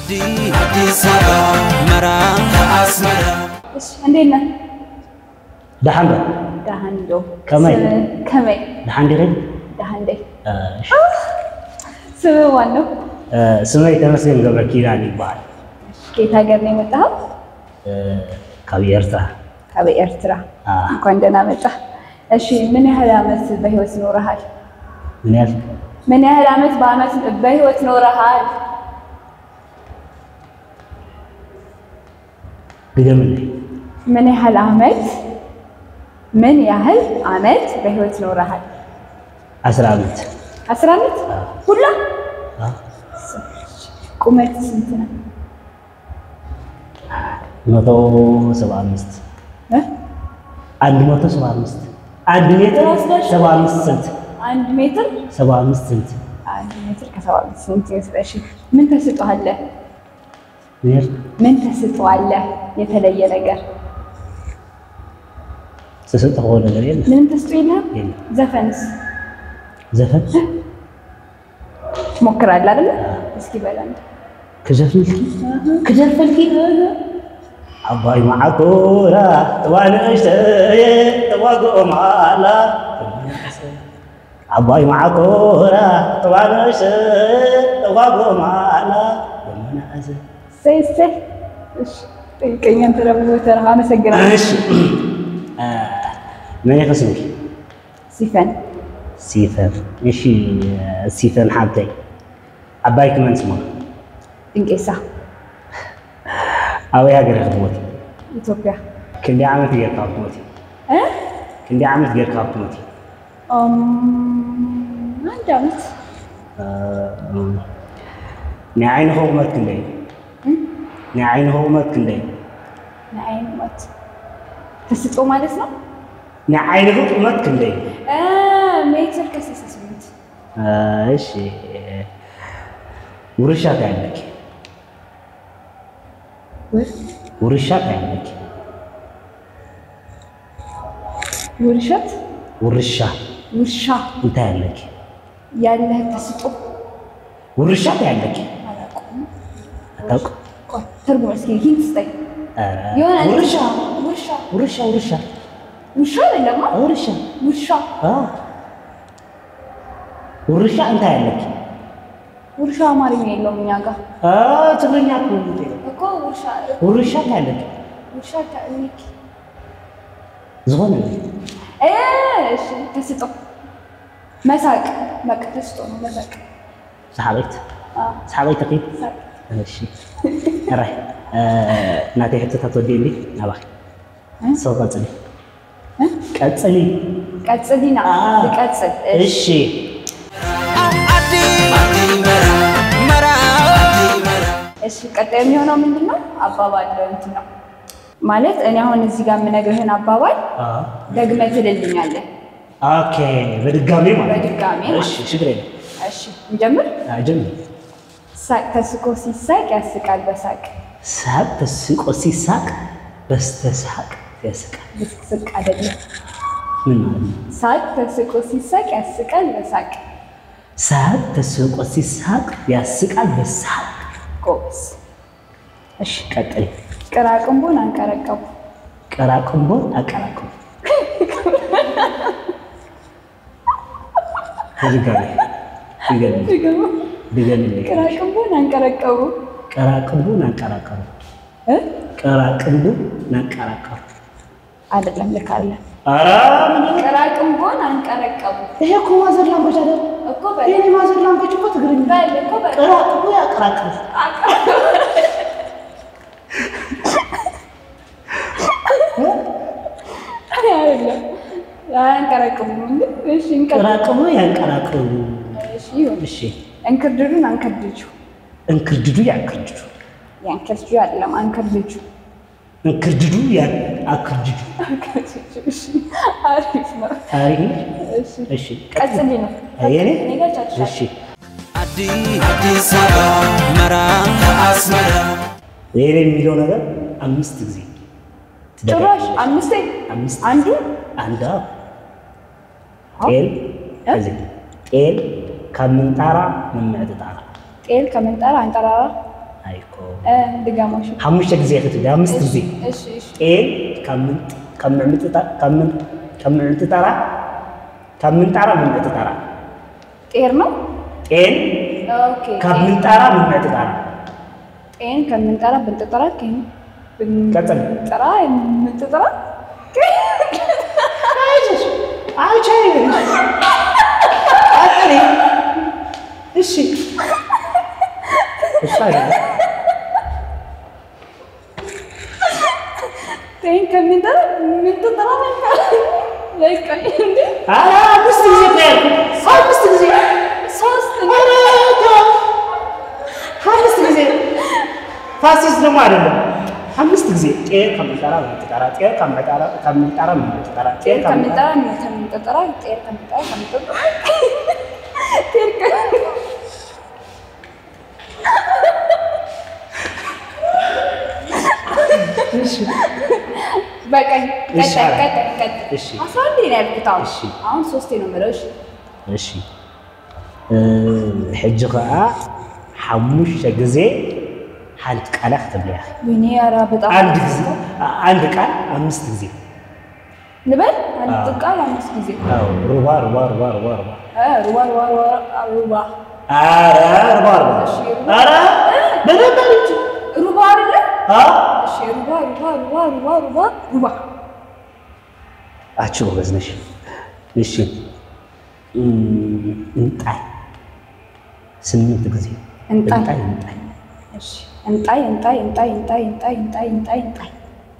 ኣዲስ ኣበባ መራ ኣስመራ። እሺ፣ እንዴት ነህ? ደሓን ዶ? ደህና እንደው። ከመይ? ስ-፣ ከመይ? ደሓን ዲኺ? ደህና እንዴ? እ፣ እሺ። ስምህ ማን ነው? እ፣ ስመይ ተመስገን ገብረ ኪዳን ይበሃል። ከየት ሀገር ነው የመጣኸው? እ፣ ካብ ኤርትራ። ካብ ኤርትራ። አ። እንኳን ደህና መጣ። እሺ፣ ምን ያህል አመት በህይወት ኖረሃል? ምን ያህል? ምን ያህል አመት በአመት በህይወት ኖረሃል? ድገምልኝ። ምን ያህል አመት፣ ምን ያህል አመት በህይወት ኖረሃል? ዓስር ዓመት። አስር አመት? አ። ሁላ? አ። ቁመት ስንት ነው? መቶ ሰባ አምስት። እ? አንድ መቶ ሰባ አምስት። አንድ ሜትር ሰባ አምስት ስንት? አንድ ሜትር? ሰባ አምስት ስንት? አንድ ሜትር ከሰባ አምስት ሴንቲሜትር። እሺ፣ ምን ተስጦ አለ? ምን? ምን ተስጦ አለ? የተለየ ነገር? ተሰጥኦ ነገር የለም። ምንም ተስጦ የለም? የለም። ዘፈንስ? ዘፈን? ትሞክራለህ አይደለ? እስኪ በል አንድ። ክዘፍንልኪ? ክዘፍንልኪ? ዓባይ መዓኮራ ጥዋ ንእሽተየ ጥዋ ጎማላ። ዓባይ መዓኮራ ጥዋ ንእሽተየ ጥዋ ጎማላ። እሰይ፣ እሰይ። እሺ፣ ጠይቀኝ አንተ ደግሞ ተራ። አመሰግናለሁ። እሺ። እ፣ መን ኢኺ ስምኪ? ሲፈን። ሲፈን። እሺ፣ ሲፈን ሓብተይ። ዓባይኪ መን ስማ? ድንቄሳ። ኣበይ ሃገር ኢኺ ትሞቲ? ኢትዮጵያ። ክንደይ ዓመት ጌርካ ኣብ ትሞቲ? እ? ክንደይ ዓመት ጌርካ ኣብ ትሞቲ? እም፣ አንድ አመት። እ፣ ናይ ዓይንኺ ቁመት ክንደይ? እም? ናይ ዓይንኺ ቁመት ክንደይ? ናይ ዓይኒ ቁመት። ተስጦ ማለት ነው? ናይ ዓይንኺ ቁመት ክንደይ? እ፣ ሜትር ከስልሳ ስምንት። እ፣ እሺ። ውርሻ እንታይ ኣለኪ? ውር-? ውርሻ እንታይ ኣለኪ? ውርሸት? ውርሻ ውርሻ። እንታይ ኣለኪ? ያለህ ተስጦ? ውርሻ እንታይ ኣለኪ? አላውቅም። ኣታውቅም? ቆይ፣ ትርጉም እስኪ ሂንት ስጠኝ። ኧረ፣ የሆነ ውርሻ። ውርሻ። ውርሻ፣ ውርሻ። ውሻ አይደለማ? ውርሻ። ውሻ። አ። ውርሻ እንታይ ኣለኪ? ውርሻ አማርኛ የለውም እኛ ጋር። አ፣ ትግርኛ እኮ ነው። እኮ ውርሻ። ውርሻ እንታይ ኣለኪ? ውርሻ ከእኒክ። ዝኾነ። እ፣ እሺ፣ ተስጦ። መሳቅ። በቃ ተስጦ ነው መሳቅ። ሰሓቂት። አ። ሰሓቂት ተኺ። ሳቅ። እሺ። ኣራይ። እ፣ ናተይ ሕቶታት ወዲእኒ ናባኺ። እ? ሰው ቀጽሊ። እ? ቀጽሊ። ቀጽሊና። አ። ቀጽል። እሺ። ኣዲ ኣዲ መራ መራ ኣዲ መራ እሺ፣ ቀጣይ የሚሆነው ምንድን ነው? አባባል እንትን ነው ማለት፣ እኔ አሁን እዚህ ጋር የምነግርህን አባባል አ። ደግመህ ትልልኛለህ። ኦኬ፣ በድጋሚ ማለት ነው። በድጋሚ ማለት እሺ፣ ችግር የለም። እሺ፣ እንጀምር። አ፣ ጀምር። ሳቅ ተስቆ ሲሳቅ ያስቃል በሳቅ። ሳቅ ተስቆ ሲሳቅ በስተሳቅ ያስቃል። ብስቅ አይደለም። ምን ማለት ነው? ሳቅ ተስቆ ሲሳቅ ያስቃል በሳቅ። ሳቅ ተስቆ ሲሳቅ ያስቃል በሳቅ። ጎበዝ። እሺ፣ ቀጥል። ቅራቅንቦን አንቀረቀቡ። ቅራቅንቦን አቀራቅቡ። ድጋሚ፣ ድገሚ፣ ድገምልኝ። ቅራቅንቦን አንቀረቀቡ። ቅራቅንቦን አንቀራቀሩ። እ? ቅራቅንቦን አንቀራቀሩ። አይደለም፣ ልክ አይደለም። ኧረ፣ ምን? ቅራቅንቦን አንቀረቀቡ። ይሄ እኮ ማዘር ላንጉጅ አይደል? እኮ በል። የኔ ማዘር ላንጉጅ እኮ ትግርኛ። በል እኮ በል። ቅራቅንቦ ያቀራቅሩ። አይደለም። አያንቀረቅቡም እንዴ? እሺ፣ እንቀጥል። ቅራቅንቦ ያንቀራቅሩ። እሺ፣ ይሁን። እሺ። እንክርድዱን አንከርድጁ። እንክርድዱ ያንክርድዱ። ያንከርድጁ አይደለም፣ አንከርድጁ። እንክርድዱ ያንክርድዱ። አንከርድጁ። እሺ፣ አሪፍ ነው። አሪፍ ነው። እሺ። እሺ። ቀጽሊ ነው። የኔ? እኔ ጋር ጨርሻለሁ። እሺ። ኣዲ ኣዲስ ኣበባ መራ ኣስመራ የኔ የሚለው ነገር አምስት ጊዜ ጭራሽ አምስቴ? አምስት አንዱ? አንድ። ጤል ከዚህ ጤል ከምንጣራ ምምዕጥጣራ። ጤል ከምንጣራ አንጠራራ። ኣይኮ እ፣ ድጋማ ሽጉርቲ። ሓሙሽተ ግዜ ክትብል ኣምስት ግዜ እሺ፣ እሺ። ጤል ካብ ምንጥ- ካብ ምዕምጥጣ- ካብ ምን- ካብ ምዕምጥጣራ ካብ ምንጣራ ምዕምጥጣራ ካብ ምንጣራ ምዕምጥጣራ ጤር ነው። ጤል ኦኬ። ካብ ምንጣራ ምዕምጥጣራ ጤን ካብ ምንጣራ ብንጥጥራ ኬን ቀጽል። ብንጥራ ምንጥጥራ አይዞሽ አይቻልም። አጥሪ እሺ እሺ አይደለም። ጤን ከምንጠራ ምንጥጥራ በቃ በቃ እንዴ ኧረ አምስት ጊዜ እኮ ያልኩህ። አምስት ጊዜ ሶስት ኧረ ተው። አምስት ጊዜ ፋሲስ ደግሞ አይደለም። አምስት ጊዜ ጤር ከምንጠራ ምንጥጠራ ጤር ከምንጠራ ከምንጠራ ምንጥጠራ ጤር ጤር ከምንጠራ ከምንጠራ ከምንጠራ ጤር ከምንጠራ ከምንጠራ ጤር ከምንጠራ እሺ በቃ እሺ፣ ቀጣይ አረ። ቀጣይ ቀጣይ እሺ። አስራ አንድ ነው ያልኩት። አሁን እሺ። አሁን ሶስቴ ነው የምለው። እሺ እሺ እ፣ ሕጂ ኸዓ ሓሙሽተ ግዜ ሓንቲ ቃል ክትብልያ ወይኔ ኧረ በጣም አንድ ጊዜ አንድ ቃል አምስት ጊዜ ንበል አንድ አዎ። ቃል አምስት ጊዜ አዎ፣ ሩባ ሩባ ሩባ ሩባ ሩባ እ፣ ሩባ ሩባ ሩባ ሩባ ኧረ ሩባ ሩባ እሺ፣ ሩባ። ኧረ በደንብ አድርጊ። ሩባ አይደለ? አዎ እሺ ሩባ ሩባ ሩባ ሩባ ሩባ ሩባ አንቺ ጎበዝ ነሽ። እሺ እም፣ እንጣይ ስምንት ጊዜ እንጣይ። እንጣይ እንጣይ እሺ እንጣይ እንጣይ እንጣይ እንጣይ እንጣይ እንጣይ እንጣይ እንጣይ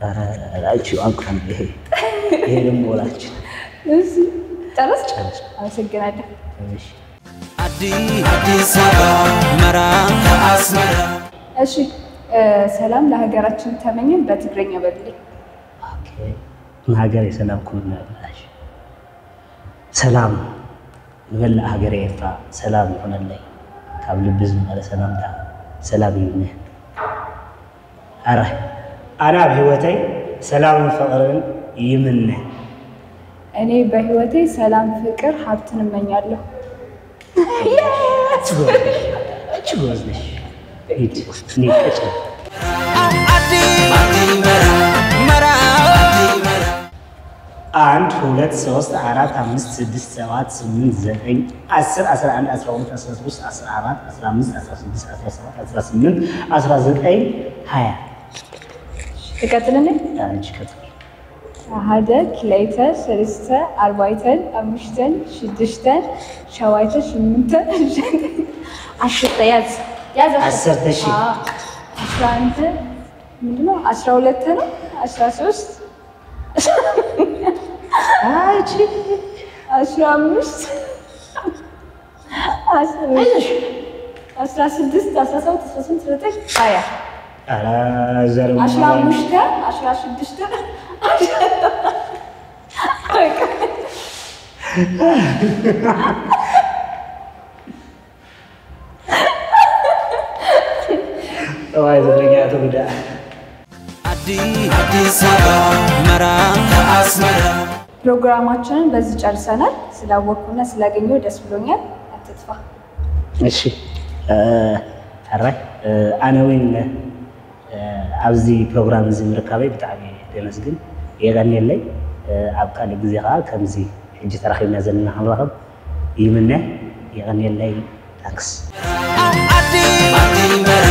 ኧረ አንቺ አንቋን ይሄ ይሄ ደግሞ ወላችን እሺ ጨረስ ጨረስ። አመሰግናለሁ። እሺ ዓዲ ኣዲስ ኣበባ መራ ኣስመራ እሺ እ፣ ሰላም ለሀገራችን ተመኘን በትግረኛ በልልኝ። ኦኬ ንሃገረይ ሰላም ኩን ይብላሽ። ሰላም ንመላእ ሃገረ ኤርትራ ሰላም ይኹነለይ። ካብ ልቢ ዝመቐለ ሰላምታ ሰላም ይምነ። ኣረ ኣነ ኣብ ህይወተይ ሰላምን ፍቕርን ይምነ። እኔ በህይወቴ ሰላም፣ ፍቅር፣ ሀብትን እመኛለሁ። እቺ ጎበዝ ነሽ፣ እቺ ጎበዝ ነሽ። ሂድ፣ እኔ ቀጭ ዓዲ መራ መራ አንድ ሁለት ሶስት አራት አምስት ስድስት ሰባት ስምንት ዘጠኝ አስር አስራ አንድ አስራ ሁለት አስራ ሶስት አስራ አራት አስራ አምስት አስራ ስድስት አስራ ሰባት አስራ ስምንት አስራ ዘጠኝ ሃያ ትቀጥልልኝ? አንቺ ቀጥል። ሓደ ክልተ ሰለስተ ኣርባዕተን ሓሙሽተን ሽዱሽተን ሸባይተ ሽምንተ ዓሰርተ ያዝ ያዝ ዓሰርተ ሺህ። አዎ። አስራ አንድ ምንድነው? አስራ ሁለት ነው። አስራ ሶስት አንቺ አስራ አምስት አስራ ስድስት አስራ ሰባት አስራ ስምንት አስራ ዘጠኝ ሃያ ኧረ ዘር አስራ አምስት አስራ ስድስት ጠዋይ ዘረኛ ተጉዳ ዓዲ ኣዲስ ኣበባ መራ ኣስመራ ፕሮግራማችንን በዚህ ጨርሰናል። ስላወቅኩና ስላገኘሁ ደስ ብሎኛል። አትጥፋ። እሺ እ፣ ሕራይ እ፣ ኣነ እውን እ፣ ኣብዚ ፕሮግራም እዚ ምርካበይ ብጣዕሚ ደመስግን። የቐንየለይ። እ፣ ኣብ ካልእ ግዜ ከዓ ከምዚ ሕጂ ተራኺብና ዘለና ክንራኸብ ይምነ። የቐንየለይ። ታንክስ። ዓዲ ዓዲ መራ